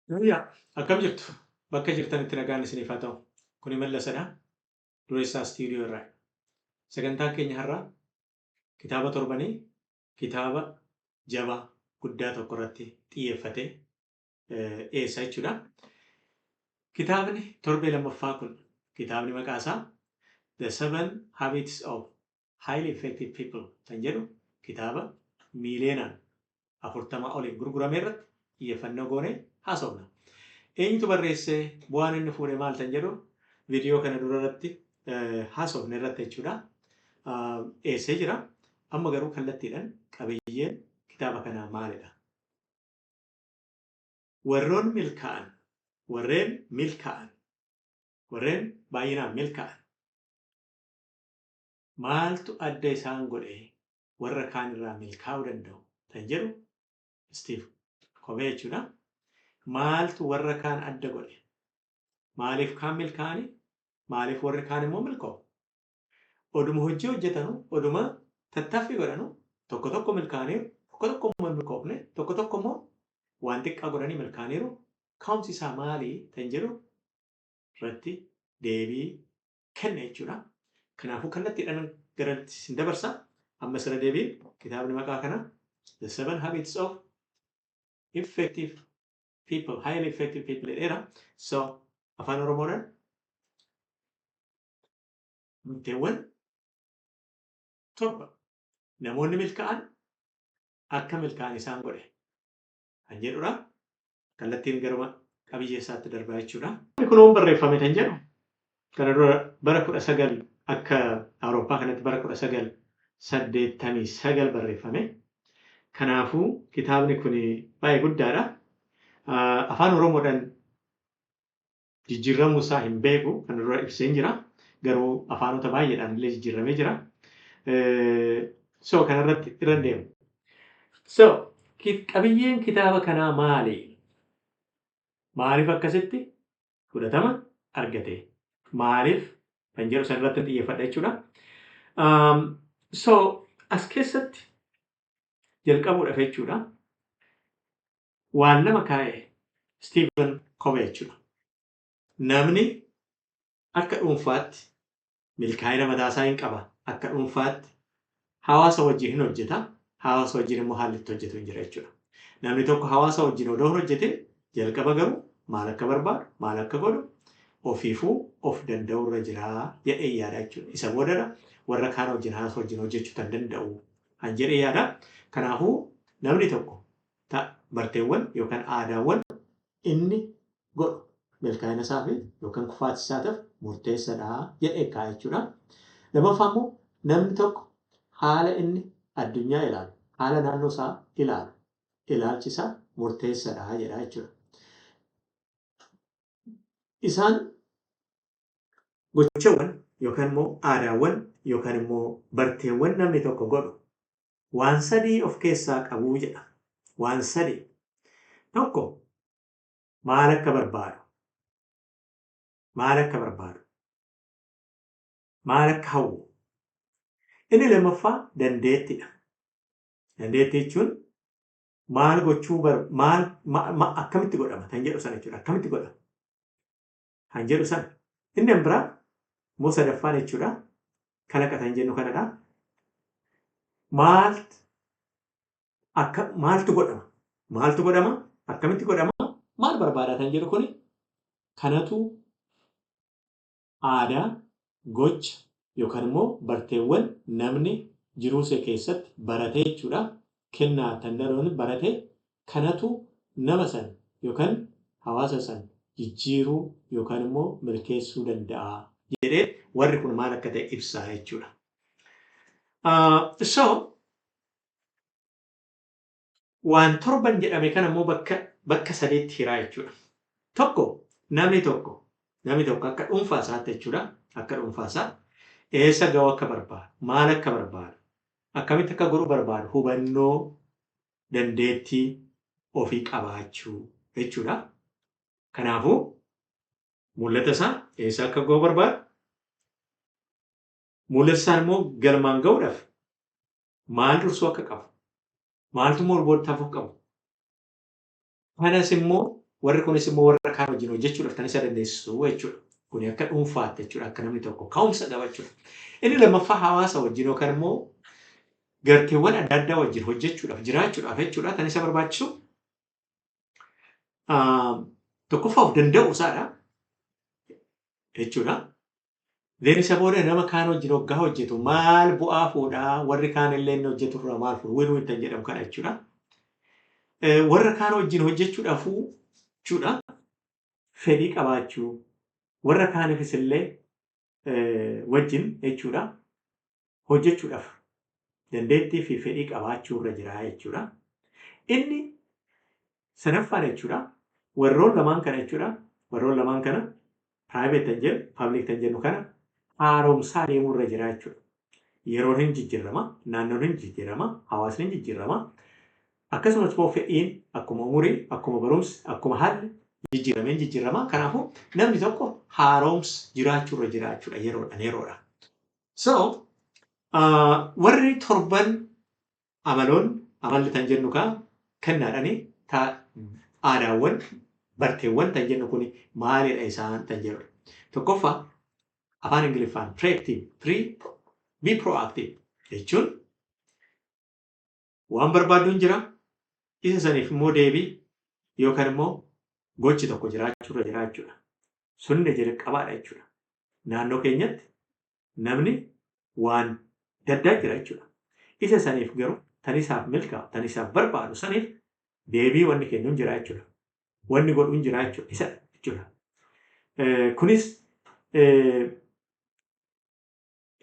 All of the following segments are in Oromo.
Yaa, akkam jirtu? Bakka jirtanitti nagaan isiniif haa ta'u. Kuni Mallasadha. Dureessaa Istuudiyoo irraa. Sagantaan keenya har'aa kitaaba torbanii, kitaaba jabaa guddaa tokko irratti xiyyeeffatee dhiyeessa jechuudha. Kitaabni torbee lammaffaa kun kitaabni maqaa isaa The Seven Habits of Highly Effective People kan jedhu kitaaba miiliyoonaan 40 oliin gurgurame irratti xiyyeeffannoo goonee haasofna. Eenyutu barreessee, bu'aan inni fuudhe maal kan jedhu viidiyoo kana dura irratti haasofne irratti jechuudha. Dhiyeessee jira. Amma garuu kallattiidhaan qabiyyeen kitaaba kanaa maalidha? Warroon milkaa'an, warreen milkaa'an, warreen baay'inaan milkaa'an maaltu adda isaan godhee warra kaan irraa milkaa'uu danda'u kan jedhu Steve Covey jechuudha. Maaltu warra kaan adda godhe? Maaliif kaan milkaa'ani? Maaliif warri kaan immoo milkaa'u? Oduma hojii hojjetanu, oduma tattaaffii godhanu tokko tokko milkaa'aniiru, tokko tokko immoo hin milkoofne, tokko tokko immoo waan xiqqaa godhanii milkaa'aniiru. Ka'umsi isaa maali kan jedhu irratti deebii kenna jechuudha. Kanaafuu kallattiidhaan gara isin dabarsa. Amma sirra deebiin kitaabni maqaa kana The Seven Habits of Effective People, Highly Effective People jedheera. So Afaan Oromoodhaan murteewwan torba namoonni milkaa'an akka milkaa'an isaan godhe kan jedhudha. Kallattiin garuma qabiyyee isaatti darbaa jechuudha. Kunuun barreeffame kan jedhu kana dura bara 19 akka Awurooppaa kanatti bara 1989 barreeffame. Kanaafuu kitaabni kun baay'ee guddaadha. Afaan Oromoodhaan jijjiirramuu isaa hin beeku, kana dura ibseen jira. Garuu afaanota baay'eedhaan illee jijjiirramee jira. So kanarratti irra deemu. So qabiyyeen kitaaba kanaa maali? Maaliif akkasitti fudhatama argate? Maaliif kan jedhu san irratti xiyyeeffadha jechuudha. So as keessatti jalqabuudhaaf jechuudha. Waan lama kaa'e Stephen Covey jechuudha. Namni akka dhuunfaatti milkaa'ina mataa isaa hin qaba. Akka dhuunfaatti hawaasa wajjin hin hojjeta. Hawaasa wajjin immoo haalli itti hojjetu hin jira jechuudha. Namni tokko hawaasa wajjin odoo hin hojjetin jalqaba garuu maal akka barbaadu, maal akka godhu ofiifuu of danda'u irra jira jedhee yaada jechuudha. Isa boodadha warra kaan wajjin, hawaasa wajjin hojjechuu kan danda'u kan jedhee yaada. Kanaafuu namni tokko barteewwan yookaan aadaawwan inni godhu milkaa'ina isaa fi yookaan kufaatii isaatiif murteessadha jedhee kaa'a jechuudha. Lammaffaa immoo namni tokko haala inni addunyaa ilaalu, haala naannoo isaa ilaalu, ilaalchi isaa murteessadha jedha jechuudha. Isaan gochawwan yookaan immoo aadaawwan yookaan immoo barteewwan namni tokko godhu waan sadii of keessaa qabu jedha. Waan sadii. Tokko, maal akka barbaadu. Maal akka barbaadu. Maal akka hawwu. Inni lammaffaa dandeettiidha. Dandeettii jechuun maal gochuu, maal akkamitti godhama kan jedhu sana jechuudha. Akkamitti godhama kan jedhu sana. Inni biraa immoo sadaffaan jechuudha. Kalaqa kan jennu kanadha. Maal akka maaltu godhama? Maaltu godhama? Akkamitti godhama? Maal barbaada kan jedhu kuni kanatu aadaa, gocha yookaan immoo barteewwan namni jiruu isaa keessatti baratee jechuudha. Kennaa kan dhaloonni barate kanatu nama san yookaan hawaasa san jijjiiruu yookaan immoo milkeessuu danda'a jedhee warri kun maal akka ta'e ibsaa jechuudha. So waan torban jedhame kana immoo bakka sadeetti hiraa jechuudha. Tokko, namni tokko akka dhuunfaa isaatti jechuudha. Akka dhuunfaa isaa eessa ga'uu akka barbaadu, maal akka barbaadu, akkamitti akka godhuu barbaadu hubannoo dandeettii ofii qabaachuu jechuudha. Kanaafuu mul'ata isaa, eessa akka ga'uu barbaadu, mul'ata isaa immoo galmaan ga'uudhaaf maal dursuu akka qabu, maaltu immoo booda hafuu qabu. Kanas immoo Warri kunis immoo warra kaan wajjin hojjechuudhaaf kan isa dandeessisu jechuudha. Kuni akka dhuunfaatti jechuudha. Akka namni tokko ka'umsa qaba jechuudha. Inni lammaffaa hawaasa wajjin yookaan immoo garteewwan adda addaa wajjin hojjechuudhaaf jiraachuudhaaf jechuudha kan isa barbaachisu tokkoffaa of danda'uu isaadha jechuudha. Then isa booda nama kaan wajjin hoggaa hojjetu maal bu'aa fuudhaa, warri kaan illee inni hojjetu irraa maal fuudhu, win win kan jedhamu kana jechuudha. Warra kaan wajjin hojjechuudhaafuu jechuudha fedhii qabaachuu, warra kaaniifis illee wajjin jechuudha hojjechuudhaaf dandeettii fi fedhii qabaachuu irra jira jechuudha. Inni sadaffaan jechuudha warroon lamaan kana jechuudha, warroon lamaan kana, private kan jedhu, public kan jennu kana, haaromsaa deemuu irra jira jechuudha. Yeroon hin jijjiirama, naannoon hin jijjiirama, hawaasni hin jijjiirama. Akkasumas immoo fedhiin akkuma umurii, akkuma barumsi, akkuma haalli jijjiiramee hin jijjiirama. Kanaafuu namni tokko haaromsa jiraachuu irra jira jechuudha yeroodhaan yeroodha. So warri torban amaloon amalli tan jennu kaa kennaadhani aadaawwan barteewwan tan jennu kun maalidha isaan tan jedhudha. Tokkoffaa, afaan Ingiliffaan proactive, be proactive jechuun waan barbaaddu hin jira, isa saniif immoo deebii yookaan immoo gochi tokko jiraachuu irra jira jechuudha. Sunni jalqabaadha jechuudha. Naannoo keenyatti namni waan daddaa jira jechuudha. Isa saniif garuu tan isaaf milkaa'u, tan isaaf barbaadu saniif deebii wanni kennu hin jira jechuudha. Wanni godhu hin jira jechuudha. Isa jechuudha. Kunis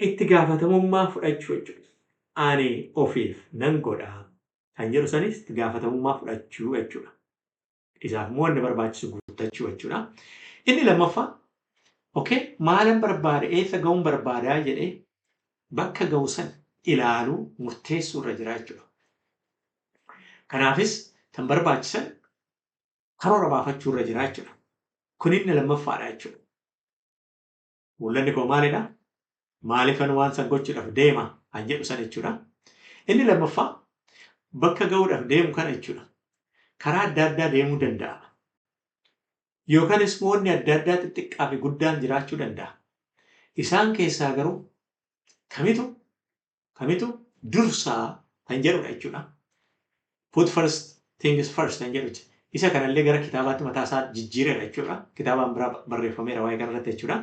itti gaafatamummaa fudhachuu jechuudha. Ani ofiif nan godha kan jedhu sanis itti gaafatamummaa fudhachuu jechuudha. Isaaf immoo wanni barbaachisu guuttachuu jechuudha. Inni lammaffaa, okay, maalan barbaada, eessa ga'uun barbaadaa jedhee bakka ga'u san ilaaluu, murteessuu irra jira jechuudha. Kanaafis kan barbaachisan karoora baafachuu irra jira jechuudha. Kun inni lammaffaadha jechuudha. Mul'anni koo maalidha? Maaliifan waan san gochuudhaaf deema kan jedhu san jechuudha. Inni lammaffaa bakka ga'uudhaaf deemu kana jechuudha. Karaa adda addaa deemuu danda'a. Yookaanis immoo wanni adda addaa xixiqqaa fi guddaan jiraachuu danda'a. Isaan keessaa garuu kamitu dursaa kan jedhudha jechuudha. Put first things first kan jedhu. Isa kanallee gara kitaabaatti mataa isaa jijjiireera jechuudha. Kitaabaan biraa barreeffameera waa'ee kanarratti jechuudha.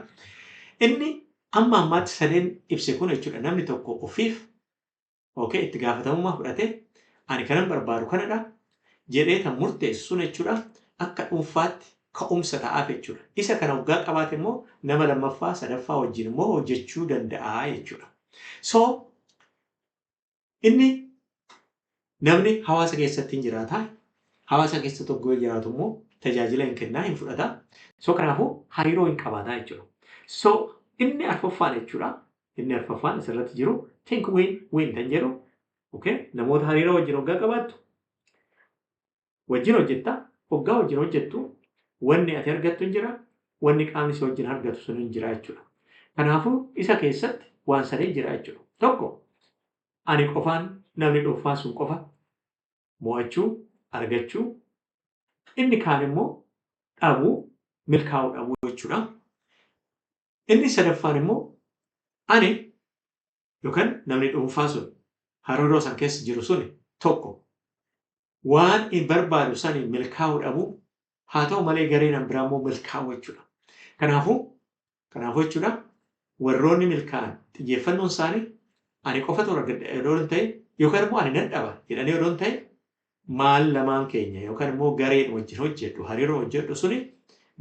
Inni amma ammaatti sadeen ibse kun jechuudha, namni tokko ofiif, okay, itti gaafatamummaa fudhatee ani kanan barbaadu kanadha jedhee kan murteessu sun jechuudha akka dhuunfaatti ka'umsa ta'aaf jechuudha. Isa kana waggaa qabaate immoo nama lammaffaa, sadaffaa wajjin immoo hojjechuu danda'a jechuudha. So inni namni hawaasa keessatti hin jiraata. Hawaasa keessa tokko jiraatu immoo tajaajila hin kennaa, hin fudhata. So kanaafuu hariiroo hin qabaataa jechuudha. So inni arfaffaan jechuudha. Inni arfaffaan asirratti jiru think win win kan jedhu, okay, namoota hariiroo wajjin hoggaa qabaattu wajjin hojjetta. Hoggaa wajjin hojjettu wanni ati argattu hin jira, wanni qaamni si wajjin argatu sun hin jira jechuudha. Kanaafuu isa keessatti waan sadii jira jechuudha. Tokko, ani qofaan, namni dhuunfaa sun qofa mo'achuu, argachuu, inni kaan immoo dhabuu, milkaa'uu dhabuu jechuudha. Inni sadaffaan immoo ani yookaan namni dhuunfaa sun hariiroo san keessa jiru sun tokko waan hin barbaadu sani milkaa'uu dhabuu, haa ta'u malee gareen biraa immoo milkaa'uu jechuudha. Kanaafuu jechuudha, warroonni milkaa'an xiyyeeffannoon isaanii ani qofatu argadha odoo hin ta'in yookaan immoo ani nan dhaba jedhanii odoo hin ta'in, maal lamaan keenya yookaan immoo gareen wajjin hojjedhu, hariiroo hojjedhu suni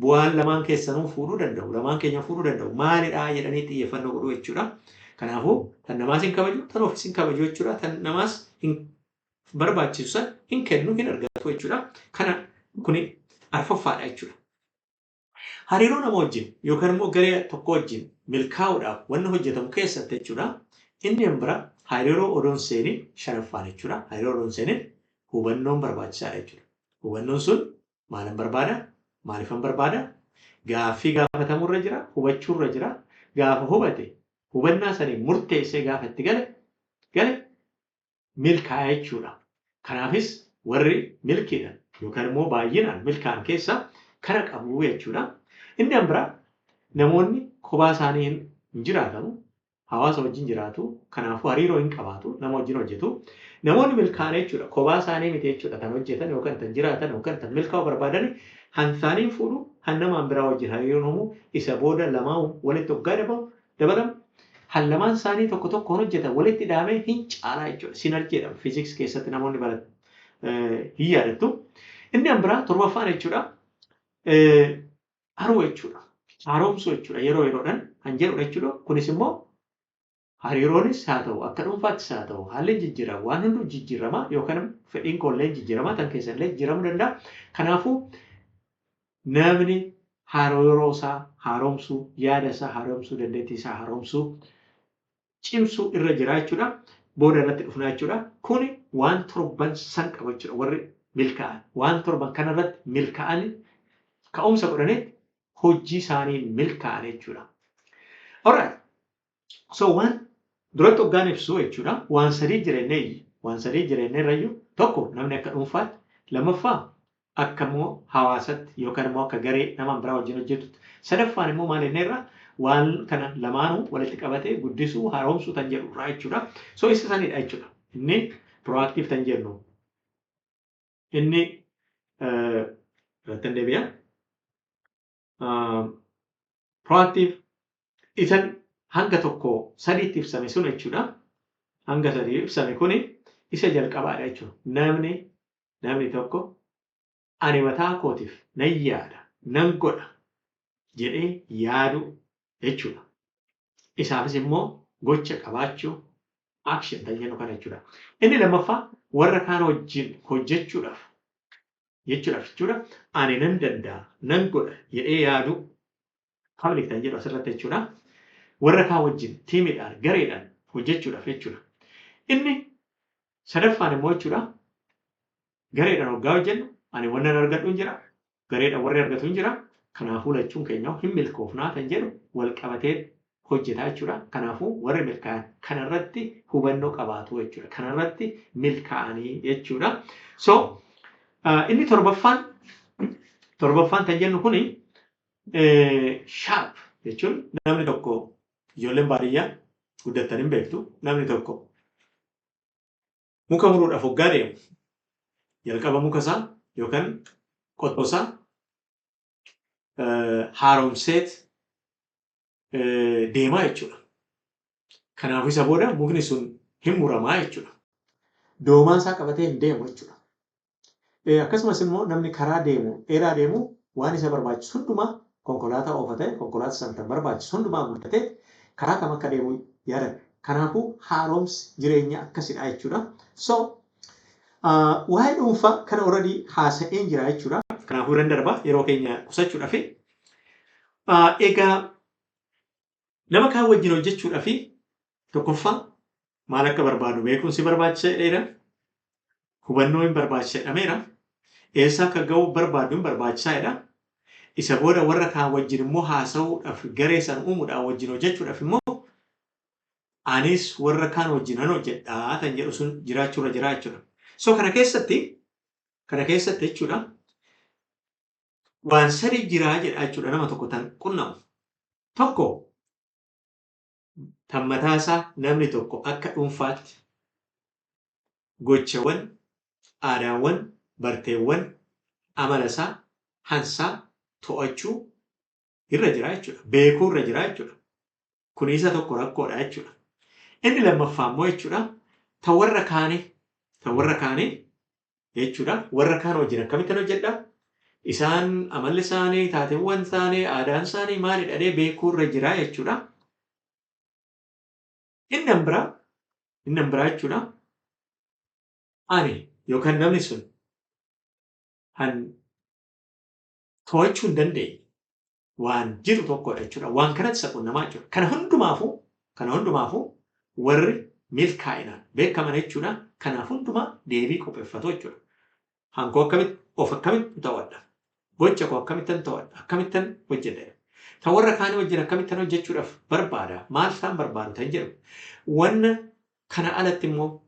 bu'aan lamaan keessanuu fuudhuu danda'u, lamaan keenya fuudhuu danda'u maalidha jedhanii xiyyeeffannoo godhuu jechuudha. Kanaafuu tan namaas hin kabaju, tan ofiis hin kabaju jechuudha. Tan namaas hin barbaachisu san hin kennu, hin argatu jechuudha. Kana kuni arfaffaadha jechuudha. Hariiroo nama wajjin yookaan immoo garee tokko wajjin milkaa'uudhaaf wanni hojjetamu keessatti jechuudha. Inni bira hariiroo odoon seenin shanaffaan jechuudha. Hariiroo odoon seenin hubannoon barbaachisaadha jechuudha. Hubannoon sun maalan barbaada? Maaliifan barbaada? Gaaffii gaafatamurra jira, hubachuurra jira. Gaafa hubate, hubannaa sanii murteessee gaafa itti gale milkaa'a jechuudha. Kanaafis warri milkiidhaan yookaan immoo baay'inaan milkaa'an keessaa kana qabu jechuudha. Inni kan biraa namoonni kophaa isaanii hin jiraatamu. Hawaasa wajjin jiraatu. Kanaafuu hariiroo hin qabaatu. Nama wajjin hojjetu. Namoonni milkaa'an jechuudha. Kophaa isaanii miti jechuudha. Kan hojjetan yookaan kan jiraatan yookaan kan milkaa'u barbaadan han isaanii fuudhu han namaan biraa wajjin hariiroon uumu isa booda lamaan walitti hoggaa dabalamu han lamaan isaanii tokko tokkoon hojjetan walitti hidhamee hin caalaa jechuudha. Synergy jedhama. Fiiziks keessatti namoonni baratan hin yaadattu. Inni kan biraa torbaffaan jechuudha. Haruu jechuudha. Haaromsuu jechuudha. Yeroo yeroodhaan kan jedhudha jechuudha. Kunis immoo hariiroonis haa ta'u akka dhuunfaattis haa ta'u haalli jijjiirama waan hunduu jijjiirama yookaan fedhiin koollee jijjiirama tan keessallee jijjiiramuu danda'a. Kanaafuu namni hariiroo isaa haaromsuu, yaada isaa haaromsuu, dandeettii isaa haaromsuu, cimsuu irra jira jechuudha. Booda irratti dhufna jechuudha. Kuni waan torban san qaba jechuudha warri milkaa'an. Waan torban kanarratti milkaa'an ka'umsa godhanii hojii isaanii milkaa'an jechuudha. Alright. So waan duratti hoggaan ibsu jechuudha. Waan sadii jireenyee waan sadii jireenya irrayyuu tokko namni akka dhuunfaatti, lammaffaa akka immoo hawaasatti yookaan immoo akka garee nama biraa wajjin hojjetutti, sadaffaan immoo maal inni irra waan kana lamaanuu walitti qabatee guddisuu haaromsuu tan jedhu irraa jechuudha. So isa sanidha jechuudha. Inni proactive tan jennu. Inni irratti deebi'a. Proactive isan hanga tokko sadiitti ibsame sun jechuudha. Hanga sadii ibsame kuni isa jalqabaadha jechuudha. Namni tokko ani mataa kootiif nan yaada, nan godha jedhee yaadu jechuudha. Isaafis immoo gocha qabaachuu action kan jennu kana jechuudha. Inni lammaffaa warra kaan wajjin hojjechuudhaaf jechuudhaaf jechuudha. Ani nan danda'a, nan godha jedhee yaadu public kan jedhu asirratti jechuudha. Warra kaan wajjin tiimiidhaan, gareedhaan hojjechuudhaaf jechuudha. Inni sadaffaan immoo jechuudha. Gareedhaan hoggaa hojjennu ani wannan argadhu hin jira, gareedhaan warri argatu hin jira. Kanaafuu lachuun keenya hin milkoofnaa kan jedhu wal qabatee hojjetaa jechuudha. Kanaafuu warri milkaa'an kanarratti hubannoo qabaatu jechuudha. Kanarratti milkaa'anii jechuudha. So inni torbaffaan kan jennu kuni sharp jechuun namni tokko ijoolleen baadiyyaa guddattan hin beektu, namni tokko muka muruudhaaf hoggaa deemu jalqaba muka isaa yookaan qottoo isaa haaromseet deemaa jechuudha. Kanaafuu isa booda mukni sun hin muramaa jechuudha. Doomaa isaa qabatee hin deemu jechuudha. Akkasumas immoo namni karaa deemu dheeraa deemu waan isa barbaachisu hundumaa konkolaataa oofatee konkolaataa sana kan barbaachisu hundumaa guuttatee karaa kam akka deemu yaada. Kanaafuu haaromsi jireenya akkasidha jechuudha. So waa'ee dhuunfaa kana already haasa'een jira jechuudha. Kanaafuu irran darba yeroo keenya qusachuudhaaf. Egaa nama kaan wajjin hojjechuudhaaf tokkoffaa maal akka barbaadu beekuun si barbaachisa jedheera. Hubannoo hin barbaachisa jedhameera. Eessa akka ga'uu barbaadu hin barbaachisaa jedha. Isa booda warra kaan wajjin immoo haasa'uudhaaf garee san uumuudhaan wajjin hojjechuudhaaf immoo anis warra kaan wajjin nan hojjedhaa kan jedhu sun jiraachuurra jira jechuudha. So kana keessatti jechuudha waan sadi jiraa jedha jechuudha nama tokko tan qunnamu. Tokko tan mataasaa namni tokko akka dhuunfaatti gochawwan, aadaawwan, barteewwan, amala isaa, hansaa to'achuu irra jira jechuudha. Beekuu irra jira jechuudha. Kun isa tokko rakkoodha jechuudha. Inni lammaffaa immoo jechuudha ta warra kaanii jechuudha. Warra kaan wajjin akkamittan hojjedha? Isaan amalli isaanii, taateewwan isaanii, aadaan isaanii maalidha jedhee beekuu irra jira jechuudha. Inni biraa jechuudha. Ani yookaan namni sun han to'achuu hin dandeenye waan jiru tokkodha jechuudha. Waan kanatti isa qunnamaa jechuudha. Kana hundumaafuu warri milkaa'inaan beekaman jechuudha. Kanaaf hundumaa deebii qopheeffatu jechuudha. Hankoo akkamitti of akkamitti to'adha? Gocha koo akkamittan to'adha? Akkamittan hojjedha? Ta warra kaanii wajjin akkamittan hojjechuudhaaf barbaada? Maal isaan barbaadu tan jedhu. Wanna kana alatti immoo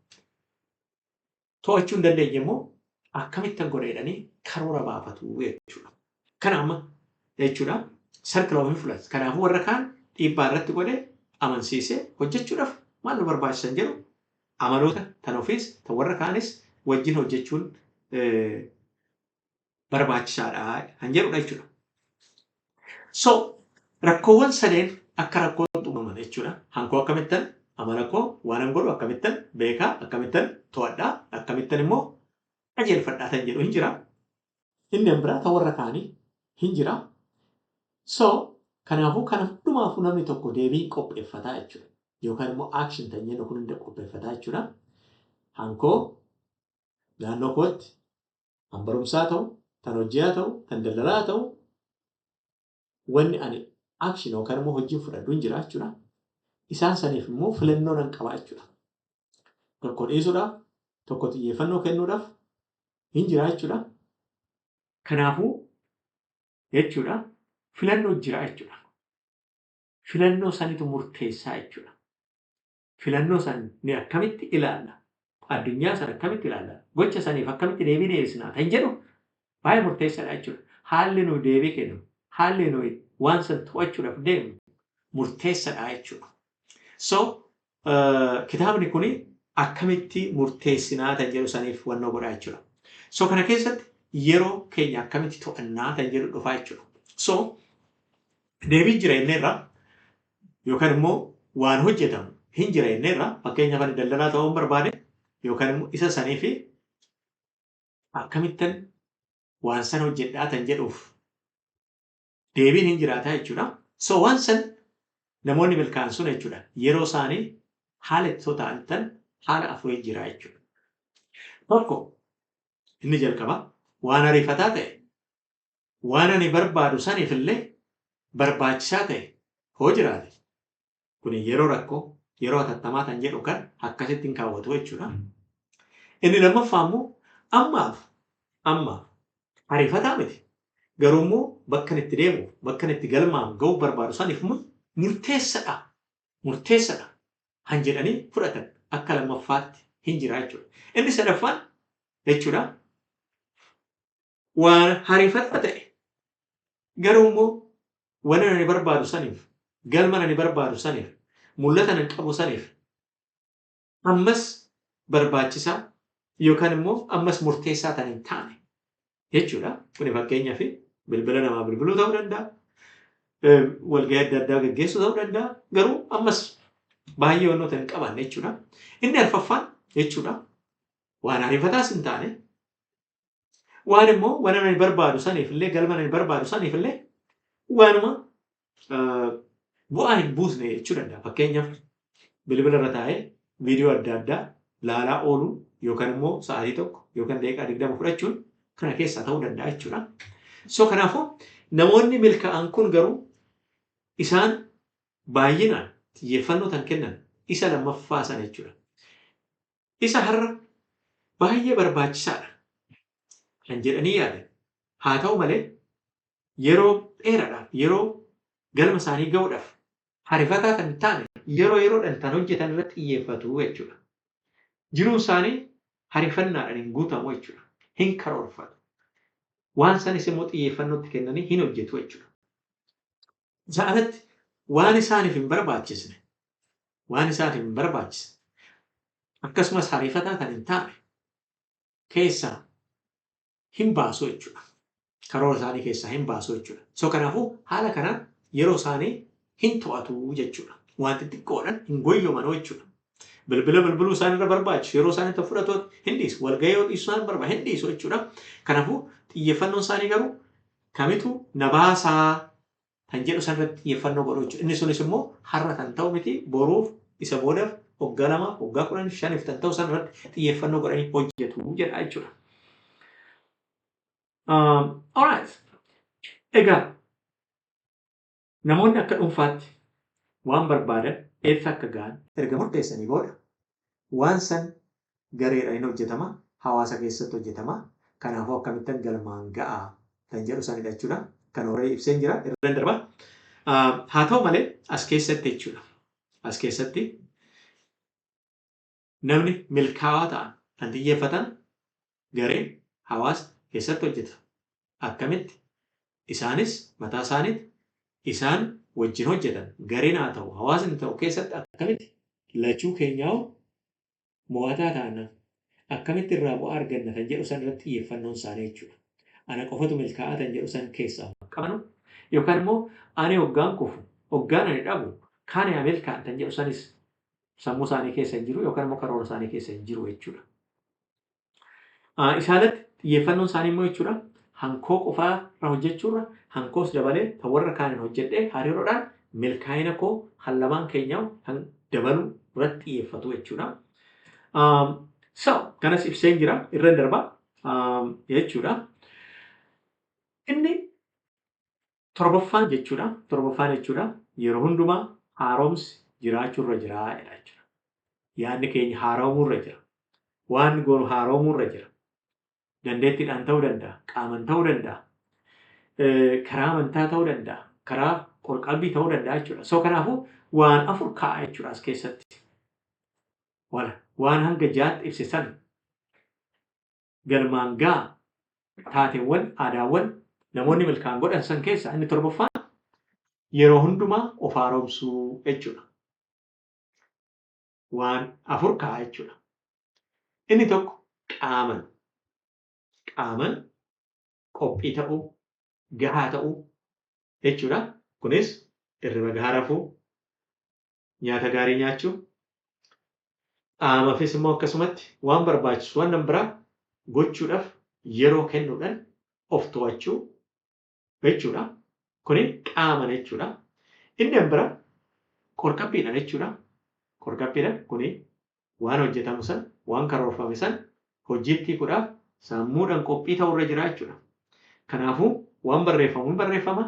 to'achuu hin dandeenye immoo Akkamittan godha jedhanii karoora baafatu jechuudha. Kana amma jechuudha circle of influence. Kanaafuu warra kaan dhiibbaa irratti godhee amansiisee hojjechuudhaaf maal nu barbaachisan jedhu, amaloota tan ofiis tan warra kaanis wajjin hojjechuun barbaachisaadha kan jedhudha jechuudha. So rakkoowwan sadeen akka rakkootti uumaman jechuudha. Hankoo akkamittan amala koo, waan godhu akkamittan beekaa, akkamittan to'adhaa, akkamittan immoo qajeelfadhaa kan jedhu hin jira. Inni biraa tan warra kaanii hin jira. So kanaafuu kana hundumaafuu namni tokko deebii qopheeffataa jechuudha. Yookaan immoo action kan jennu kun hunda qopheeffataa jechuudha. Hankoo naannoo kootti kan barumsaa ta'u, kan hojii haa ta'u, kan daldalaa haa ta'u, wanni ani action yookaan immoo hojii fudhadhu hin jira jechuudha. Isaan saniif immoo filannoo nan qaba jechuudha. Tokko dhiisuudhaaf, tokko xiyyeeffannoo kennuudhaaf hin jira jechuudha. Kanaafuu jechuudha, filannoo jira jechuudha. Filannoo sanitu murteessaa jechuudha. Filannoo san ni akkamitti ilaalla? Addunyaa sana akkamitti ilaalla? Gocha saniif akkamitti deebii deebisnaa kan jedhu baay'ee murteessaadha jechuudha. Haalli nuyi deebii kennu, haalli nuyi waan san to'achuudhaaf deemnu murteessaadha jechuudha. So kitaabni kuni akkamitti murteessinaa kan jedhu saniif wannoo godha jechuudha. So kana keessatti yeroo keenya akkamitti to'annaa kan jedhu dhufaa jechuudha. So deebii jira inneerra yookaan immoo waan hojjetamu hin jira inneerra. Fakkeenyaaf, ani daldalaa ta'uu barbaade yookaan immoo isa sanii fi akkamittan waan san hojjedhaa kan jedhuuf deebiin hin jiraataa jechuudha. So waan san namoonni milkaa'an sun jechuudha, yeroo isaanii haala itti ta'an haala afurii jira jechuudha. Tokko, inni jalqaba, waan ariifataa ta'e, waan ani barbaadu saniif illee barbaachisaa ta'e hoo jiraate, kun yeroo rakkoo, yeroo hatattamaa kan jedhu kan akkasitti hin kaawwatu jechuudha. Inni lammaffaa immoo ammaaf ariifataa miti. Garuu immoo bakka itti deemu, bakka itti galmaan ga'uu barbaadu saniif immoo murteessadha. Murteessadha kan jedhanii fudhatan akka lammaffaatti hin jira jechuudha. Inni sadaffaan jechuudha, waan ariifataa ta'e garuu immoo waan ani barbaadu saniif, galma ani barbaadu saniif, mul'ata ani qabu saniif ammas barbaachisaa yookaan immoo ammas murteessaa kan hin taane jechuudha. Kuni fakkeenyaaf bilbila namaa bilbiluu ta'uu danda'a. Walgahii adda addaa gaggeessuu ta'uu danda'a. Garuu ammas baay'ee wantoota hin qabaanne jechuudha. Inni arfaffaan jechuudha, waan ariifataas hin taane, waan immoo waan ani barbaadu saniif illee, galma ani barbaadu saniif illee waanuma bu'aa hin buusne jechuu danda'a. Fakkeenyaaf, bilbila irra taa'ee viidiyoo adda addaa laalaa ooluu yookaan immoo sa'aatii 1 yookaan daqiiqaa 20 fudhachuun kana keessaa ta'uu danda'a jechuudha. So kanaafuu namoonni milkaa'an kun garuu isaan baay'inaan xiyyeeffannoo kan kennan isa lammaffaa sana jechuudha. Isa har'a baay'ee barbaachisaadha kan jedhanii yaadan. Haa ta'u malee yeroo dheeraadhaaf, yeroo galma isaanii ga'uudhaaf harifataa kan taane, yeroo yeroodhaan kan hojjetan irratti xiyyeeffatu jechuudha. Jiruun isaanii harifannaadhaan hin guutamu jechuudha. Hin karoorfatu. Waan sanis immoo xiyyeeffannootti kennanii hin hojjetu jechuudha. Isa alatti waan isaaniif hin barbaachisne, waan isaaniif hin barbaachisne, akkasumas harifataa kan hin taane keessaa hin baasu jechuudha. Karoora isaanii keessaa hin baasu jechuudha. So kanaafuu haala kanaan yeroo isaanii hin to'atu jechuudha. Waan xixiqqoodhaan hin goyyoomanuu jechuudha. Bilbila bilbiluu isaan irra barbaachisu yeroo isaan itti fudhatu hin dhiisu. Walgahii yoo dhiisu isaan barbaadu hin dhiisu jechuudha. Kanaafuu xiyyeeffannoon isaanii garuu kamitu na baasaa kan jedhu sanarratti xiyyeeffannoo godhu jechuudha. Inni sunis immoo har'a kan ta'u miti, boruuf, isa boodaaf, waggaa 2, waggaa 10, 5f kan ta'u sanarratti xiyyeeffannoo godhanii hojjetu jedha jechuudha. Alright. Egaa namoonni akka dhuunfaatti waan barbaadan eessa akka ga'an erga murteessanii booda, waan san gareedhaan hin hojjetama, hawaasa keessatti hojjetama. Kanaafuu akkamittan galmaan ga'a kan jedhu sanidha jechuudha. Kan horee ibseen jira, irra darba. Haa ta'u malee as keessatti jechuudha. As keessatti namni milkaa'aa ta'an kan xiyyeeffatan garee, Hawaasa keessatti hojjetu akkamitti isaanis mataa isaaniitti isaan wajjin hojjetan, gareen haa ta'u, hawaasni ta'u keessatti, akkamitti lachuu keenyaa mo'ataa taana, akkamitti irraa bu'aa arganna kan jedhu san irratti xiyyeeffannoon isaanii jechuudha. Ana qofatu milkaa'aa kan jedhu san keessaa qabanu, yookaan immoo ani hoggaan kufu, hoggaan ani dhabu kaan yaa milkaa'an kan jedhu sanis sammuu isaanii keessa hin jiru yookaan immoo karoora isaanii keessa hin jiru jechuudha. Isaanatti xiyyeeffannoon isaanii immoo jechuudha, hankoo qofaa irra hojjechuurra hankoos dabalee kan warra kaaniin hojjedhee hariiroodhaan milkaa'ina koo kan lamaan keenyaa kan dabaluu irratti xiyyeeffatu jechuudha. So kanas ibseen jira, irra darba jechuudha. Inni torbaffaan jechuudha. Torbaffaan jechuudha, yeroo hundumaa haaromsi jiraachuu irra jira jechuudha. Yaadni keenya haaromuu irra jira. Waan goonu haaromuu irra jira. Dandeettiidhaan ta'uu danda'a, qaaman ta'uu danda'a, karaa amantaa ta'uu danda'a, karaa qorqalbii ta'uu danda'a jechuudha. So kanaafuu waan afur kaa'a jechuudha as keessatti. Waan hanga jaatti ibse san galmaan ga'a taateewwan aadaawwan namoonni milkaa'an godhan san keessa inni torbaffaan yeroo hundumaa of haaromsuu jechuudha. Waan afur kaa'a jechuudha. Inni tokko qaaman qophii ta'uu, gahaa ta'uu jechuudha. Kunis hirriba gahaa rafuu, nyaata gaarii nyaachuu, qaamaafis immoo akkasumatti waan barbaachisu waan biraa gochuudhaaf yeroo kennuudhaan of to'achuu jechuudha. Kuni qaaman jechuudha. Inni biraa qorqabbiidhaan jechuudha. Qorqabbiidhaan kuni waan hojjetamu san, waan karoorfame san hojiitti hiikuudhaaf sammuudhaan qophii ta'uu irra jira jechuudha. Kanaafuu waan barreeffamu hin barreeffama,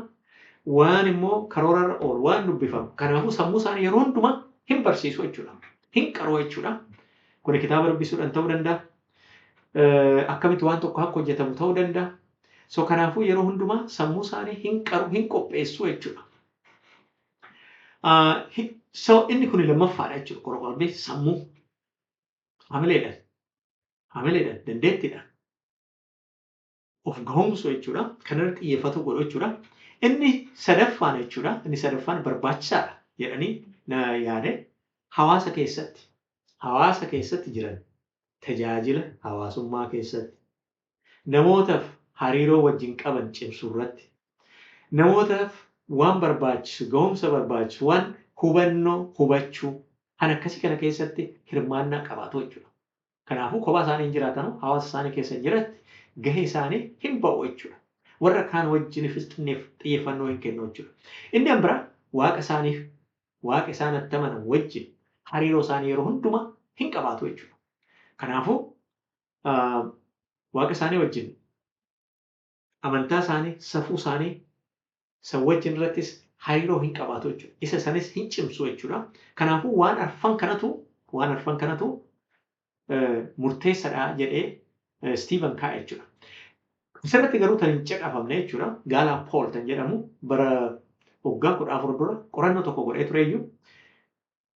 waan immoo karoorarra oolu waan dubbifamu. Kanaafuu sammuu isaanii yeroo hundumaa hin barsiisu jechuudha. Hin qaroo jechuudha. Kuni kitaaba dubbisuudhaan ta'uu danda'a. Akkamitti waan tokko akka hojjetamu ta'uu danda'a. So kanaafuu yeroo hundumaa sammuu isaanii hin qaru, hin qopheessu jechuudha. So inni kun lammaffaadha jechuudha. Qorqalbii sammuu hamileedhaan, dandeettiidhaan of gahumsu jechuudha. Kanarratti xiyyeeffatu godhu jechuudha. Inni sadaffaan jechuudha. Inni sadaffaan barbaachisaadha jedhanii na yaade, hawaasa keessatti jiran tajaajila hawaasummaa keessatti namootaaf hariiroo wajjin qaban cimsuu irratti, namootaaf waan barbaachisu, gahumsa barbaachisu, waan hubannoo hubachuu kan akkasii kana keessatti hirmaannaa qabaatu jechuudha. Kanaafuu kophaa isaanii hin jiraatanu, hawaasa isaanii keessa jiratti gahee isaanii hin ba'u jechuudha. Warra kaan wajjinifis xiyyeeffannoo hin kennu jechuudha. Inni kan biraa waaqa isaaniif, waaqa isaan itti amanan wajjin hariiroo isaanii yeroo hundumaa hin qabaatu jechuudha. Kanaafuu waaqa isaanii wajjin, amantaa isaanii, safuu isaanii san wajjin irrattis hariiroo hin qabaatu jechuudha. Isa sanis hin cimsu jechuudha. Kanaafuu waan arfan kanatu murteessaadha jedhee Steven kaa'e jechuudha. Asirratti garuu tan hin caqafamne jechuudha. Gallup Poll kan jedhamu bara waggaa 14 dura qorannoo tokko godhee tureyyuu,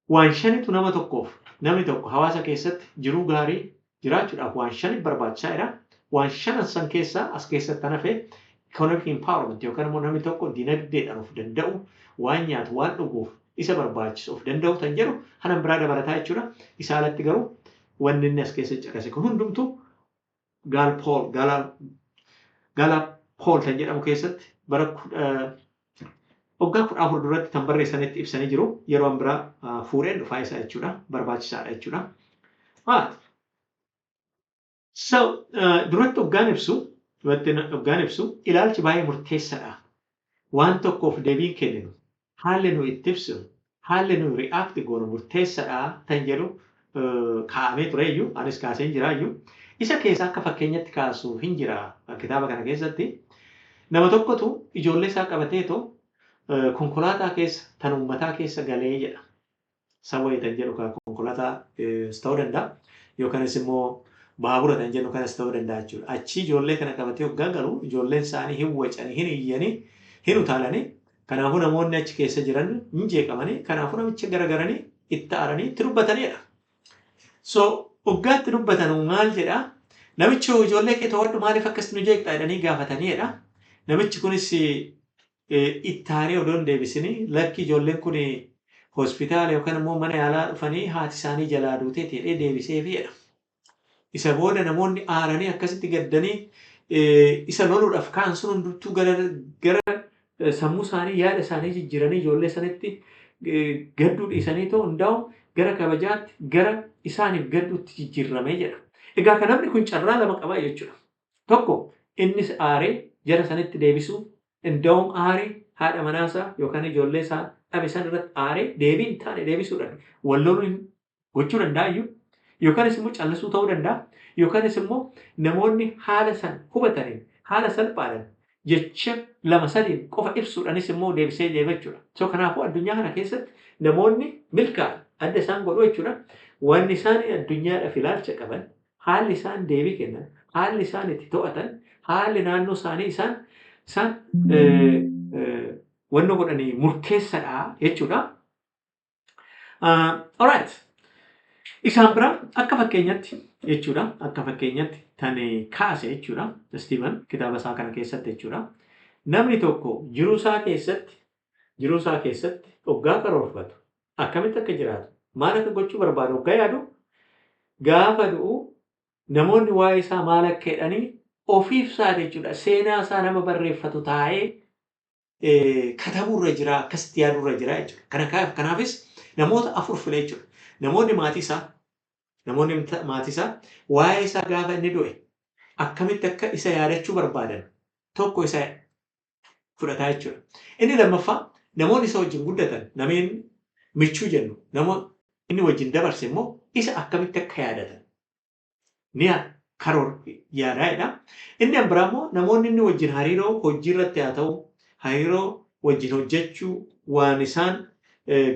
waan shanitu nama tokkoof, namni tokko hawaasa keessatti jiruu gaarii jiraachuudhaaf waan shani barbaachisaadha. Waan shanan san keessaa as keessatti kan hafe economic empowerment yookaan immoo namni tokko dinagdeedhaan of danda'u, waan nyaatu, waan dhuguuf isa barbaachisu of danda'u kan jedhu hanan biraa dabalataa jechuudha. Isaa alatti garuu wanni inni as keessatti caqase kun hundumtuu Gallup Poll kan jedhamu keessatti bara waggaa 14 duratti kan barreessanitti ibsanii jiru. Yeroo an biraa fuudheen dhufaa isaa jechuudha. Barbaachisaadha jechuudha. So duratti hoggaan ibsu ilaalchi baay'ee murteessaadha. Waan tokkoof deebiin kenninu, haalli nu itti ibsinu, haalli nu react goonu murteessaadha kan jedhu kaa'amee tureyyuu, anis kaaseen jiraayyuu. Isa keessa akka fakkeenyatti kaasu hin jira kitaaba kana keessatti. Nama tokkotu ijoollee isaa qabateetoo konkolaataa keessa tan uummataa keessa galee jedha. Subway kan jedhu konkolaataa ta'uu danda'a yookaanis immoo baabura kan jennu kanas ta'uu danda'a jechuudha. Achi ijoollee kana qabatee hoggaa galu ijoolleen isaanii hin wacanii, hin iyyanii, hin utaalanii. Kanaafuu namoonni achi keessa jiran hin jeeqamanii, kanaafuu namicha garagaranii itti aaranii itti dubbatanidha. So hoggaa itti dubbatan maal jedhaa? Namichi ijoollee kee to'adhu, maaliif akkas nu jeeqxa jedhanii gaafataniidha. Namichi kunis ittaanee odoo hin deebisinii, lakki, ijoolleen kun hospitaala yookaan immoo mana yaalaa dhufanii haati isaanii jalaa duuteeti jedhee deebiseefidha. Isa booda namoonni aaranii akkasitti gaddanii isa loluudhaaf ka'an sun hundumtuu gara sammuu isaanii, yaada isaanii jijjiiranii, ijoollee sanitti gadduu dhiisanii ta'u hundaa'u gara kabajaatti, gara isaaniif gadduutti jijjiiramee jedha. Egaa kan namni kun carraa lama qaba jechuudha. Tokko, innis aaree jara sanitti deebisuu, inda'uun aaree haadha manaasaa yookaan ijoollee isaa dhabe san irratti aaree deebii hin taane deebisuudhaan wal loluun gochuu danda'a iyyuu, yookaanis immoo callisuu ta'uu danda'a, yookaanis immoo namoonni haala san hubataniin haala salphaadhaan jecha lama sadiin qofa ibsuudhaanis immoo deebisee deema jechuudha. So kanaafuu addunyaa kana keessatti namoonni milkaa'an adda isaan godhu jechuudha. Wanni isaan addunyaadhaaf ilaalcha qaban, haalli isaan deebii kennan, haalli isaan itti to'atan, haalli naannoo isaanii isaan wanna godhanii murteessadha jechuudha. Alright. Isaan bira akka fakkeenyatti jechuudha. Akka fakkeenyatti tan kaase jechuudha. Steven kitaaba isaa kana keessatti jechuudha. Namni tokko jiruu isaa keessatti hoggaa karoorfatu, akkamitti akka jiraatu, maal akka gochuu barbaadu hoggaa yaadu, gaafa du'u namoonni waa'ee isaa maal akka jedhanii ofiif isaa jechuudha. Seenaa isaa nama barreeffatu taa'ee katabuurra jira, akkasitti yaaduurra jira jechuudha. Kanaafis namoota afur file jechuudha. Namoonni maatii isaa waa'ee isaa gaafa inni du'e akkamitti akka isa yaadachuu barbaadan tokko isa fudhataa jechuudha. Inni lammaffaa, namoonni isa wajjin guddatan, nameen michuu jennu, nama inni wajjin dabarse immoo isa akkamitti akka yaadatan ni karoor yaadaa'edha. Inni kan biraa immoo namoonni inni wajjin hariiroo hojii irratti haa ta'u, hariiroo wajjin hojjechuu, waan isaan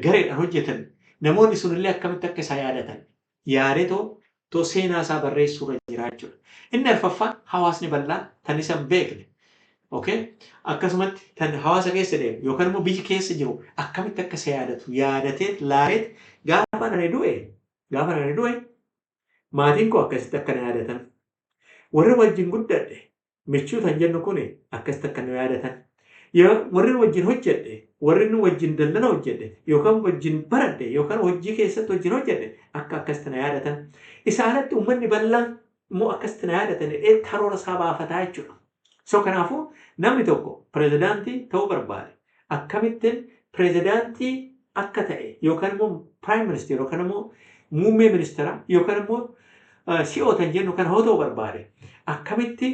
gareedhaan hojjetan, namoonni sunillee akkamitti akka isa yaadatan yaadetoo too seenaa isaa barreessuu irra jira jechuudha. Inni arfaffaan, hawaasni bal'aan tan isa hin beekne. Okay? Akkasumatti tan hawaasa keessa deemu yookaan immoo biyyi keessa jiru akkamitti akka isa yaadatu yaadatee laaleet, gaafa nani du'e maatiin koo akkasitti akka na yaadatan, warri wajjin guddadhe, michuu tan jennu kun akkasitti akka nu yaadatan, warri wajjin hojjedhe, warri inni wajjin daldala hojjedhe yookaan wajjin baradhe yookaan hojii keessatti wajjin hojjedhe akka akkasitti na yaadatan, isa alatti uummanni bal'aan immoo akkasitti na yaadatan jedhee karoora isaa baafataa jechuudha. So kanaafuu namni tokko pirezidaantii ta'uu barbaade, akkamittiin pirezidaantii akka ta'e yookaan immoo prime minister yookaan immoo muummee ministeera yookaan immoo CEO tan jennu kana hoo ta'uu barbaade, akkamitti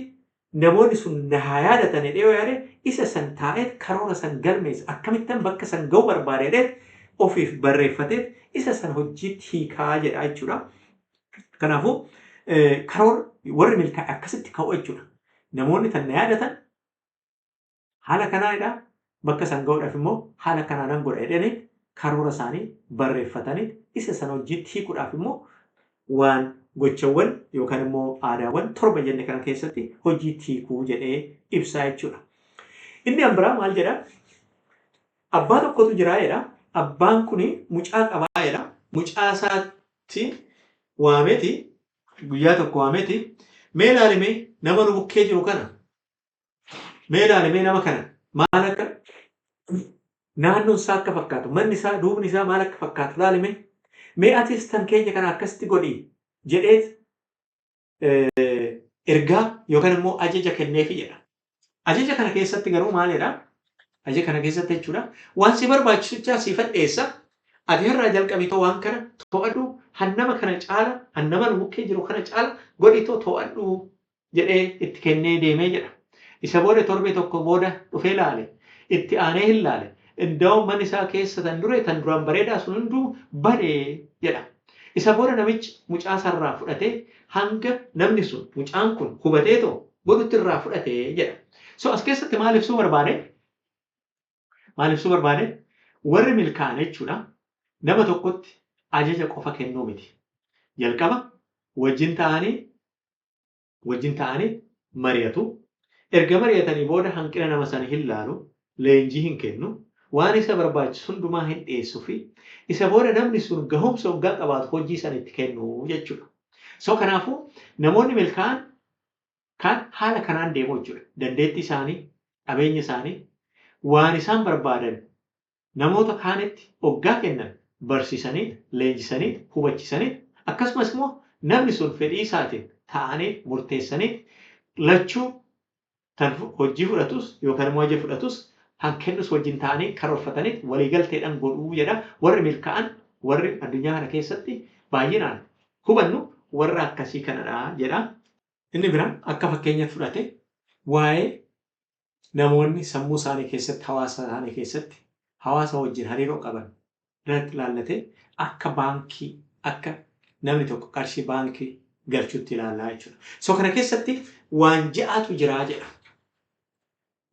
namoonni sun na haa yaadatan jedhee yoo yaade, isa san taa'eet karoora san galmeessa, akkamittan bakka san ga'uu barbaade jedhee ofiif barreeffatee isa san hojiitti hiikaa jedha jechuudha. Kanaafuu karoora warri milkaa'e akkasitti ka'u jechuudha. Namoonni tan na yaadatan haala kanaanidha. Bakka san ga'uudhaaf immoo haala kanaanan godha jedhanii karoora isaanii barreeffatanii isa sana hojiitti hiikuudhaaf immoo waan gochawwan yookaan immoo aadaawwan torba jenne kana keessatti hojiitti hiikuu jedhee ibsaa jechuudha. Inni an biraa maal jedha? Abbaa tokkotu jira jedha. Abbaan kun mucaa qabaa jedha. Mucaa isaatti waameeti, guyyaa tokko waameeti, mee ilaalimee nama nu bukkee jiru kana, mee ilaalimee nama kana, maal akka naannoon isaa akka fakkaatu, manni isaa, duubni isaa maal akka fakkaatu laalime, mee atis tan keenya kana akkasitti godhi jedheet ergaa yookaan immoo ajaja kenneefi jedha. Ajaja kana keessatti garuu maalidha? Ajaja kana keessatti jechuudha, waan si barbaachisuchaa siifan dhiyeessa. Ati har'aa jalqabitoo waan kana to'adhu, hannama kana caala, hannama nu bukkee jiru kana caala godhitoo to'adhu jedhee itti kennee deemee jedha. Isa booda torbee tokko booda dhufee laale. Itti aanee hin laale. Indaa'uun manni isaa keessa tan dure, tan duraan bareedaa sun hunduu badee jedha. Isa booda namichi mucaa sarraa fudhatee hanga namni sun, mucaan kun hubatee too godhutti irraa fudhatee jedha. So as keessatti maal ibsuu barbaade? Maal ibsuu barbaade? Warri milkaa'an jechuudha, nama tokkotti ajaja qofa kennuu miti. Jalqaba wajjin ta'anii mari'atu. Erga mari'atanii booda hanqina nama sana hin laalu, leenjii hin kennu, waan isa barbaachisu hundumaa hin dhiyeessu fi isa booda namni sun gahumsa hoggaa qabaatu hojii sana itti kennu jechuudha. So kanaafuu namoonni milkaa'an Kan haala kanaan deemu jechuudha. Dandeettii isaanii, qabeenya isaanii, waan isaan barbaadan namoota kaanitti hoggaa kennan barsiisanii, leenjisanii, hubachiisanii, akkasumas immoo namni sun fedhii isaatiin ta'anii murteessanii lachuu tan hojii fudhatus yookaan immoo hojii fudhatus kan kennus wajjin ta'anii karoorfatanii waliigalteedhaan godhuu jedha. Warri milkaa'an, warri addunyaa kana keessatti baay'inaan hubannu warra akkasii kanadha jedha. Inni biraan akka fakkeenyaatti fudhate waa'ee namoonni sammuu isaanii keessatti, hawaasa isaanii keessatti, hawaasa wajjin hariiroo qaban irratti ilaallatee akka baankii, akka namni tokko qarshii baankii galchutti ilaallaa jechuudha. So kana keessatti waan ja'atu jiraa jedha.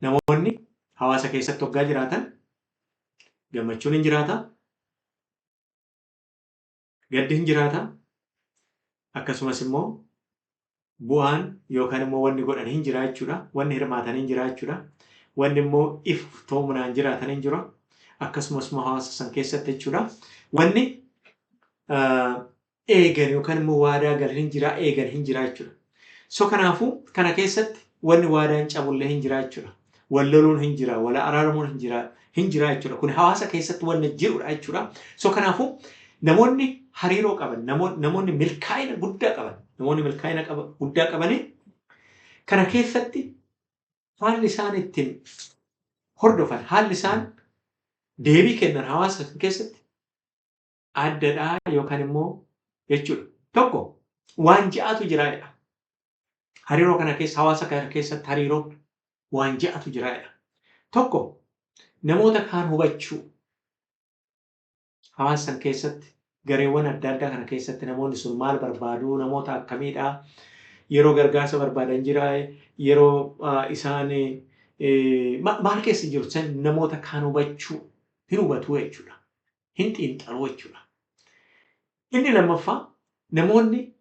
Namoonni hawaasa keessatti hoggaa jiraatan gammachuun hin jiraata, gaddi hin jiraata, akkasumas immoo bu'aan yookaan immoo wanni godhan hin jira jechuudha. Wanni hirmaatan hin jira jechuudha. Wanni immoo iftoominaan jiraatan hin jira. Akkasumas immoo hawaasa san keessatti jechuudha. Wanni eegan yookaan immoo waadaa galan hin jira, eegan hin jira jechuudha. So kanaafuu kana keessatti wanni waadaan cabullee hin jira jechuudha. Wal loluun hin jira, wal araaramuun hin jira jechuudha. Kun hawaasa keessatti wanna jirudha jechuudha. So kanaafuu namoonni hariiroo qaban, namoonni milkaa'ina guddaa qaban, namoonni milkaa'ina guddaa qabanii kana keessatti haalli isaan ittiin hordofan, haalli isaan deebii kennan hawaasa keessatti addadhaa yookaan immoo jechuudha. Tokko waan ja'atu jira jedha. Hariiroo kana keessa, hawaasa kana keessatti hariiroo waan ja'atu jira jedha. Tokko, namoota kaan hubachuu. Hawaasa san keessatti gareewwan adda addaa kana keessatti namoonni sun maal barbaadu, namoota akkamiidha, yeroo gargaarsa barbaadan jira, yeroo isaan maal keessa jiru san namoota kaan hubachuu, hin hubatu jechuudha. Hin xiinxalu jechuudha. Inni lammaffaa, namoonni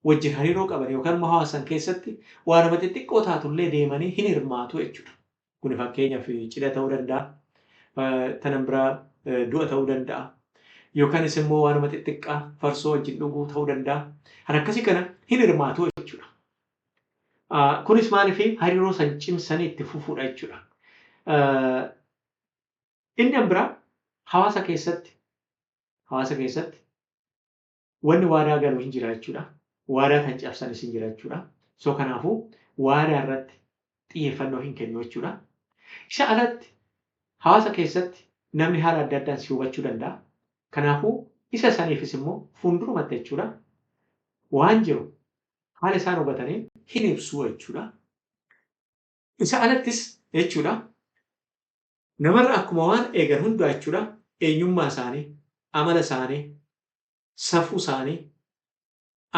wajjin hariiroo qaban yookaan immoo hawaasa san keessatti waanuma xixiqqoo taatullee deemanii hin hirmaatu jechuudha. Kuni fakkeenyaaf cidha ta'uu danda'a, tanan biraa du'a ta'uu danda'a, yookaanis immoo waanuma xixiqqaa farsoo wajjin dhuguu ta'uu danda'a. Kan akkasii kana hin hirmaatu jechuudha. Kunis maaliif hariiroo san cimsanii itti fufuudha jechuudha. Inni kan biraa hawaasa keessatti wanni waadaa galu hin jira jechuudha. Waadaa kan cabsanis hin jira jechuudha. So kanaafuu waadaa irratti xiyyeeffannoo hin kennu jechuudha. Isa alatti hawaasa keessatti namni haala adda addaan si hubachuu danda'a. Kanaafuu isa saniifis immoo fuuldurumatti jechuudha, waan jiru haala isaan hubatanii hin ibsu jechuudha. Isa alattis jechuudha, namarra akkuma waan eegan hundaa jechuudha, eenyummaa isaanii, amala isaanii, safuu isaanii,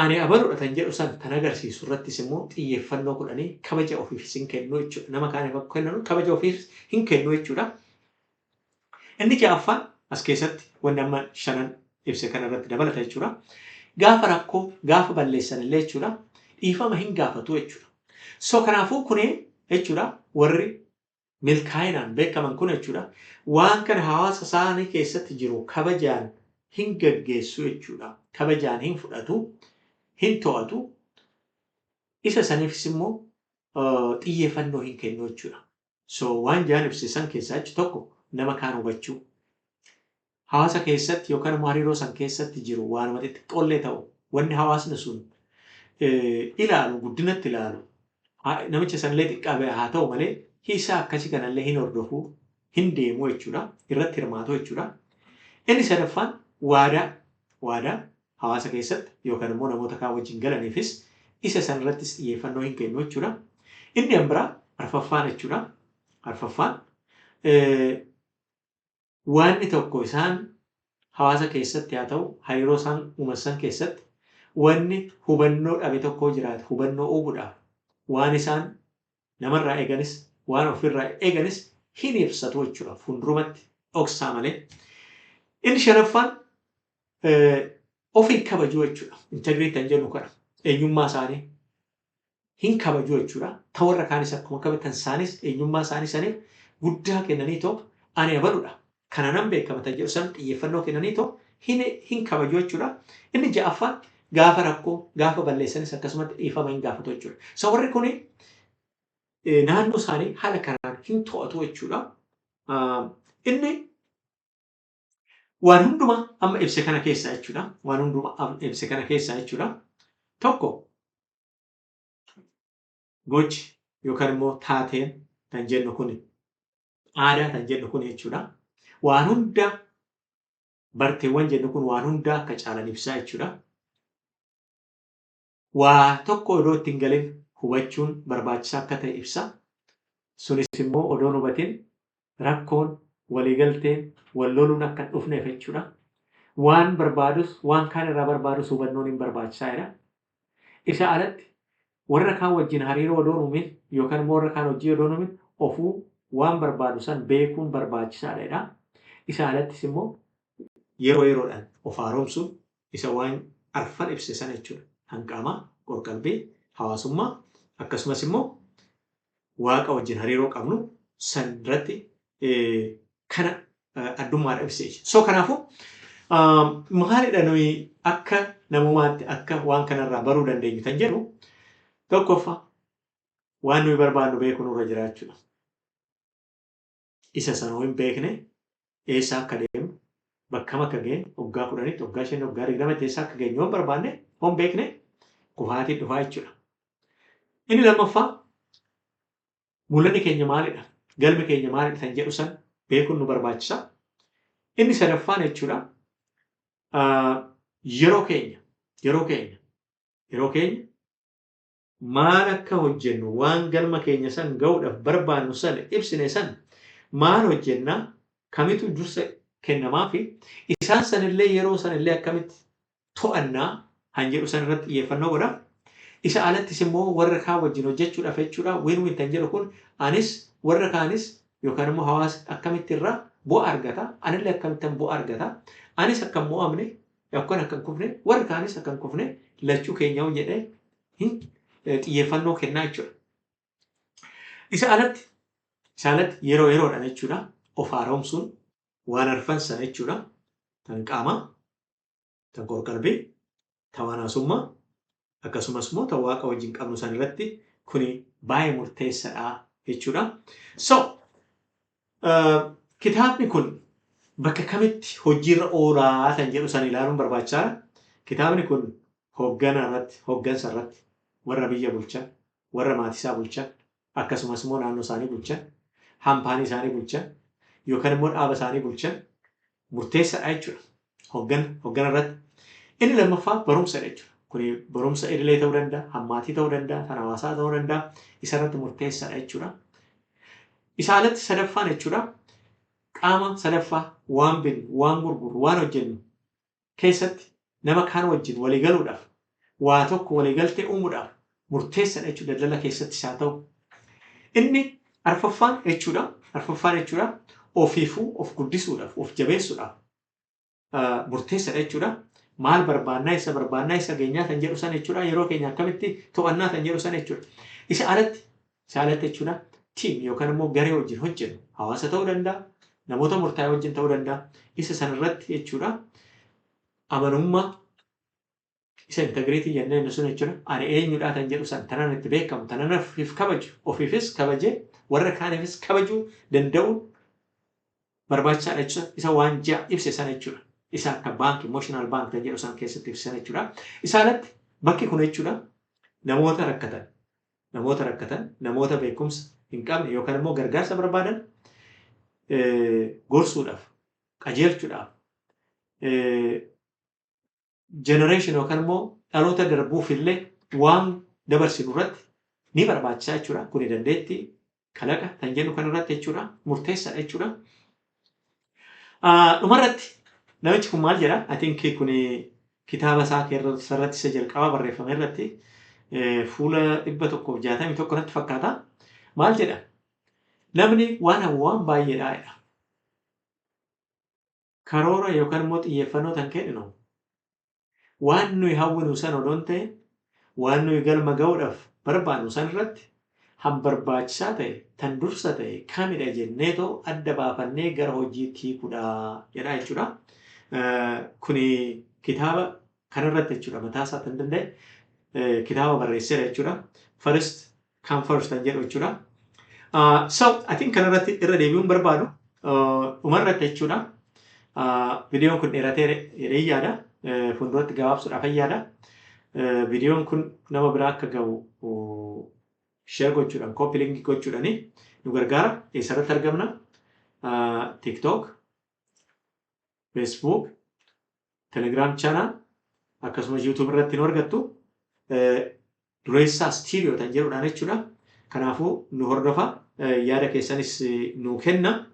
ani abaluudha tan jedhu san tan agarsiisu irrattis immoo xiyyeeffannoo godhanii kabaja ofiifis hin kennu jechuudha. Nama kaaniif akka kennan kabaja ofiifis hin kennu jechuudha. Inni ja'affaan as keessatti wanni amma shanan ibse kana irratti dabalata jechuudha. Gaafa rakkoo, gaafa balleessan illee jechuudha, dhiifama hin gaafatu jechuudha. So kanaafuu kuni jechuudha, warri milkaa'inaan beekaman kun jechuudha, waan kana hawaasa isaanii keessatti jiru kabajaan hin gaggeessu jechuudha. Kabajaan hin fudhatu, hin to'atu. Isa saniifis immoo xiyyeeffannoo hin kennu jechuudha. So waan jaan ibsisan keessaa jechu tokko, nama kaan hubachuu. Hawaasa keessatti yookaan immoo hariiroo san keessatti jiru waanuma xixiqqoollee ta'u, wanni hawaasni sun ilaalu, guddinatti ilaalu, namicha sanillee xiqqaa ba'e haa ta'u malee, hiisaa akkasii kanallee hin hordofu, hin deemu jechuudha. Irratti hirmaatu jechuudha. Inni sadaffaan waadaa hawaasa keessatti yookaan immoo namoota kaan wajjin galaniifis isa sanarrattis xiyyeeffannoo hin kennu jechuudha. Inni kan biraa arfaffaan jechuudha. Arfaffaan, waanni tokko isaan hawaasa keessatti haa ta'u, hariiroo isaan uuman keessatti wanni hubannoo dhabe tokko jiraate, hubannoo uumuudhaaf waan isaan namarraa eeganis waan ofirraa eeganis hin ibsatu jechuudha, fuuldurumatti dhoksaa malee. Inni shanaffaan ofii kabajuu jechuudha. Integrity kan jennu kana, eenyummaa isaanii hin kabajuu jechuudha. Ta warra kaanis akkuma kabatan isaanis eenyummaa isaanii saniif guddaa kennanii too, ani abaluudha, kana nan beekama tan jedhu san xiyyeeffannoo kennanii too hin kabaju jechuudha. Inni ja'affaan Gaafa rakkoo gaafa balleessanis akkasumatti dhiifama hin gaafatu jechuudha. So warri kuni naannoo isaanii haala kanaan hin to'atu jechuudha. Inni waan hundumaa amma ibse kana keessaa jechuudha. Waan hundumaa amma ibse kana keessaa jechuudha. Tokko, gochi yookaan immoo taateen kan jennu kuni, aadaa kan jennu kun jechuudha. Waan hunda, barteewwan jennu kun waan hundaa akka caalan ibsaa jechuudha. Waa tokko odoo itti hin galin hubachuun barbaachisaa akka ta'e ibsa. Sunis immoo odoon hubatin rakkoon, waliigalteen, wal loluun akka hin dhufneef jechuudha. Waan barbaadus, waan kaan irraa barbaadus hubannoon hin barbaachisaa jedha. Isa alatti warra kaan wajjin hariiroo odoo hin uumin yookaan immoo warra kaan hojii odoo hin uumin ofuu waan barbaadu san beekuun barbaachisaadha jedha. Isa alattis immoo yeroo yeroodhaan of haaromsuun isa waan arfan ibse sana jechuudha. Hanqaamaa, qorqalbii, hawaasummaa, akkasumas immoo Waaqa wajjin hariiroo qabnu san irratti kana addummaadha ibse jechuudha. So kanaafuu maalidha nuyi akka namumaatti akka waan kanarraa baruu dandeenyu kan jedhu, tokkoffaa, waan nuyi barbaannu beekuu nurra jira jechuudha. Isa sana hin beekne, eessa akka deemnu, bakkam akka geenyu, waggaa 10tti, waggaa 5, waggaa 20tti eessa akka geenyu yoo hin barbaanne, yoo hin beekne, kufaatiin dhufaa jechuudha. Inni lammaffaa, mul'anni keenya maalidha? Galmi keenya maalidha kan jedhu san beekuun nu barbaachisa. Inni sadaffaan jechuudha, yeroo keenya maal akka hojjennu, waan galma keenya san ga'uudhaaf barbaannu san ibsine san maal hojjennaa, kamitu dursa kennamaa fi isaan sanillee yeroo sanillee akkamitti to'annaa han jedhu san irratti xiyyeeffannoo godha. Isa alattis immoo warra kaan wajjin hojjechuudhaaf jechuudha, win win kan jedhu kun, anis warra kaanis yookaan immoo hawaasni akkamitti irraa bu'aa argata, anillee akkamittan bu'aa argata, anis akka hin mo'amne yookaan akka hin kufne, warri kaanis akka hin kufne, lachuu keenyaa jedhee hin xiyyeeffannoo kennaa jechuudha. Isa alatti yeroo yeroodhaan jechuudha, of haaromsuun waan arfan sana jechuudha. Tan qaamaa, tan qorqalbii, tan hawaasummaa, akkasumas immoo tan Waaqa wajjin qabnu san irratti kuni baay'ee murteessaadha jechuudha. So kitaabni kun bakka kamitti hojiirra oolaa kan jedhu san ilaaluun barbaachisaadha. Kitaabni kun hooggana irratti, hooggansa irratti, warra biyya bulchan, warra maatii isaa bulchan, akkasumas immoo naannoo isaanii bulchan, hampaanii isaanii bulchan, yookaan immoo dhaaba isaanii bulchan murteessaadha jechuudha. Hooggana irratti. Inni lammaffaa barumsa jechuudha. Kuni barumsa idilee ta'uu danda'a, hammaatii ta'uu danda'a, kan hawaasaa ta'uu danda'a. Isa irratti murteessaadha jechuudha. Isa alatti sadaffaan jechuudha. Qaama sadaffaa, waan binnu, waan gurgurru, waan hojjennu keessatti nama kaan wajjin walii galuudhaaf, waa tokko waliigaltee uumuudhaaf murteessaadha jechuudha, daldala keessattis haa ta'u. Inni arfaffaan jechuudha. Arfaffaan jechuudha, ofiifuu of guddisuudhaaf, of jabeessuudhaaf murteessaadha jechuudha. Maal barbaannaa, isa barbaannaa, isa geenyaa kan jedhu san jechuudha. Yeroo keenya akkamitti to'annaa kan jedhu san jechuudha. Isa alatti jechuudha, team yookaan immoo garee wajjin hojjennu, hawaasa ta'uu danda'a, namoota murtaa'e wajjin ta'uu danda'a. Isa sanarratti jechuudha, amanummaa, isa integrity jennee inni sun jechuudha. Ani eenyudha kan jedhu san, tanan itti beekamu, tanan ofiif kabaju, ofiifis kabajee warra kaaniifis kabajuu danda'uun barbaachisaadha jechuudha. Isa waan ja'a ibse sana jechuudha. Isa akka bank, emotional bank kan jedhu san keessatti ibsan jechuudha. Isa alatti bakki kun jechuudha, namoota rakkatan, namoota beekumsa hin qabne yookaan immoo gargaarsa barbaadan gorsuudhaaf, qajeelchuudhaaf, generation yookaan immoo dhaloota darbuuf illee waan dabarsinu irratti ni barbaachisaa jechuudha. Kuni dandeettii kalaqa kan jennu kan irratti jechuudha, murteessaadha jechuudha. Dhumarratti namichi kun maal jedha? I think kuni kitaaba isaa irratti isa jalqabaa barreeffame irratti fuula 161 natti fakkaata. Maal jedha? Namni waan hawwu waan baay'eedha jedha. Karoora yookaan immoo xiyyeeffannoo tan kenninu waan nuyi hawwinu san odoo hin ta'in, waan nuyi galma ga'uudhaaf barbaannu san irratti han barbaachisaa ta'e, tan dursa ta'e kamidha jenneetoo adda baafannee gara hojiitti hiikuudha jedha jechuudha. Kuni kitaaba Kanarratti jechuudha mataa isaa kan danda'e kitaaba barreesseera jechuudha. "First Come First" kan jedhu jechuudha. So I think kanarratti irra deebi'uun barbaadu dhumarratti jechuudha. Viidiyoon kun dheeratee jedhee yaada. Fuulduratti gabaabsuudhaaf yaada. Viidiyoon kun nama biraa akka gahu share gochuudhaan, copy link gochuudhaan nu gargaara. Eessarratti argamna? TikTok, Facebook, Telegram channel, akkasumas YouTube irratti nu argattu. Dureessaa Studio kan jedhudhaan jechuudha. Kanaafuu nu hordofa, yaada keessanis nu kenna.